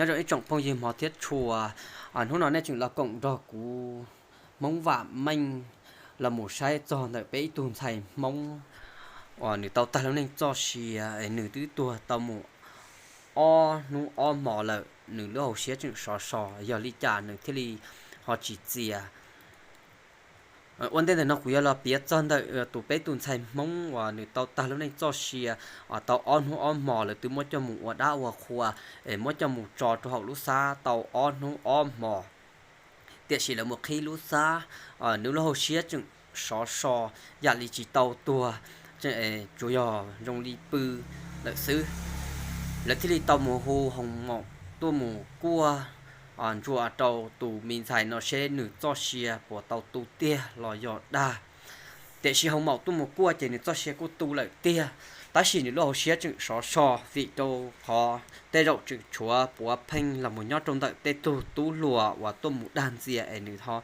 Nyob zoo ib tsoom phooj ywg hmov thiab tshua, hnub no nej tseem los koom nrog kuv Hmoob Vam Meej los mus saib txog ntawm peb ib tug ntxhais Hmoob uas nws tau tag lub neej txoj sia es nws twb tuag tau mus ob hnub ob hmo lawm, nws lub hauv siab tseem sov so, yog li cas nws thiaj li ho tsis txias. Ua ntej ntawm no kuv yuav los piav txog ntawm tus peb tus ntxhais Hmoob uas nws tau tag lub neej txoj sia tau ob hnub ob hmo, lawv twb muab coj mus ua dab ua qhua es muab coj mus tso rau hauv lub xab tau ob hnub ob hmo. Tiam sis lawv mus qhib lub xab, nws lub hauv siab tseem sov so yam li tsis tau tuag, tsuas yog zoo li pw lawm xwb. Lawv thiaj li tau mus hu hoo maum tuaj mus kuaj ntsuas rau tus me ntxhais no seb nws txoj sia puas tau tu tiag los yog dag. Tiam sis hoo maum tuaj mus kuaj ces nws txoj sia kuj tu lawm tiag, tab sis nws lub hauv siab tseem sov so, vim rau qhov tej zaum tseem tshuav puav pheej los mus nyob rau ntawm tej tug tub hluas uas tuaj mus dag ntxias es nws ho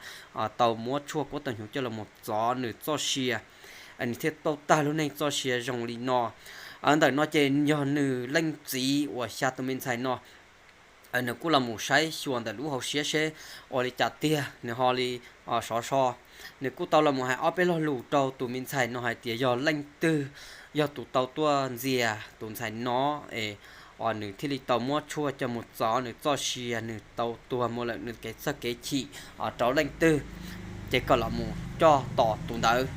tau muab tshuaj kuab tau hnyuv coj los mus txov nws txoj sia, nws thiaj tau tag lub neej txoj sia zoo li no. Ntawm no ces yog nws leej txiv uas xya tus me ntxhais no, nws kuj los mus saib xyuas ntawm lub hauv siab seb ua li cas tiag nws ho li sov so. Nws kuj tau los mus hais ob peb lo lus rau tus me ntxhais no hais tias yog leej twg yog tus tau tuaj ntxias tus ntxhais no es nws thiaj li tau muab tshuaj coj mus txov nws txoj sia, nws tau tuag mus lawm, nws kev txawj kev chim rau leej twg, ces kom los mus coj tos tus ntawd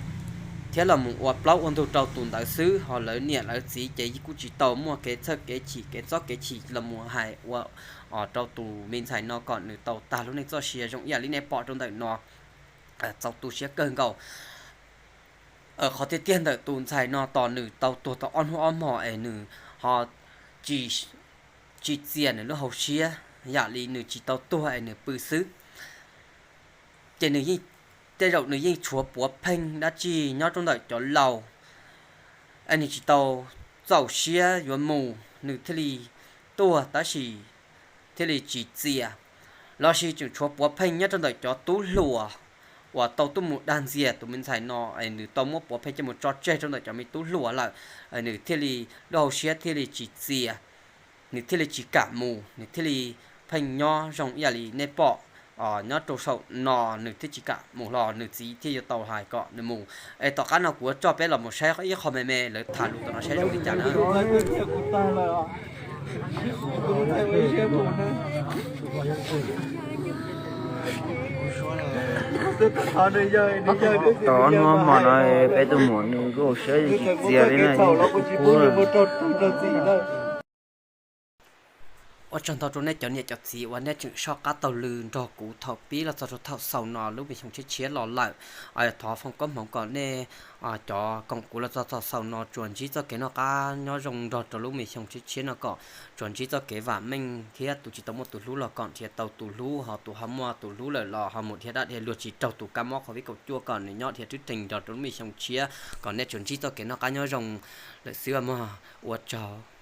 thiab los mus ua plaub ua ntug rau tus ntawd xwb. Ho lawv niam lawv txiv ces kuj tsis tau muaj kev txawj kev chim kev txob kev chim los mus hais ua rau tus me ntxhais no kom nws tau tag lub neej txoj sia zoo ib yam li nej pom rau ntawm no. Txaus tu siab kawg nkaus. Qhov tiag tiag ntawm tus ntxhais no tos nws tau tuag tau ob hnub ob hmo es nws ho tsis txias nws lub hauv siab, yam li nws tsis tau tuag es nws pw xwb. Ces tej zaum nws yeej tshuav puav pheej dab tsi nyob rau ntawm cov laus, es nws tsis tau txaus siab yuav mus nws thiaj li tuag tab sis thiaj li tsis txias, lossis tseem tshuav puav pheej nyob rau ntawm cov tub hluas uas tau tuaj mus dag ntxias tus me ntxhais no es nws tau muab puav pheej coj mus tso tseg rau ntawm cov me tub hluas lawm, nws thiaj li lub hauv siab thiaj li tsis txias, nws thiaj li tsis kam mus, nws thiaj li pheej nyob zoo ib yam li nej pom nyob rau saum no, nws thiaj tsis kam mus los nws txiv thiaj yuav tau hais kom nws mus. Es tom qab no kuv yuav coj peb los mus saib ib qho me me lawv tham lus tom no saib zoo li cas na. Tau ob hnub ob hmo no peb tus muam nws lub hauv siab tsis txias li na, yeej kub kub. Ua tsaug ntau rau nej cov niam cov txiv uas nej tseem soj qab taug lw nrog kuv thaum pib los txog rau thaum xaus no lub me xyoo tshiab tshiab los lawm. Thov foom koob hmoov kom nej cov koom kuv los txog thaum xaus no tsuas ntsib txoj kev noj qab nyob zoo nrog rau lub me xyoo tshiab tshiab no kom tsuas ntsib txoj kev vam meej thiab tus tsis tau muaj tus hlub los kom nrhiav tau tus hlub, ho tus ho muaj tus hlub lawm los ho mus dhia dab dhia luag tsis raug tus kab mob covid kaum cuaj kom nws nyob dhia rwb reeg nrog rau lub me xyoo tshiab, kom nej tsuas ntsib txoj kev noj qab nyob zoo lawm xwb mog. Ua tsaug.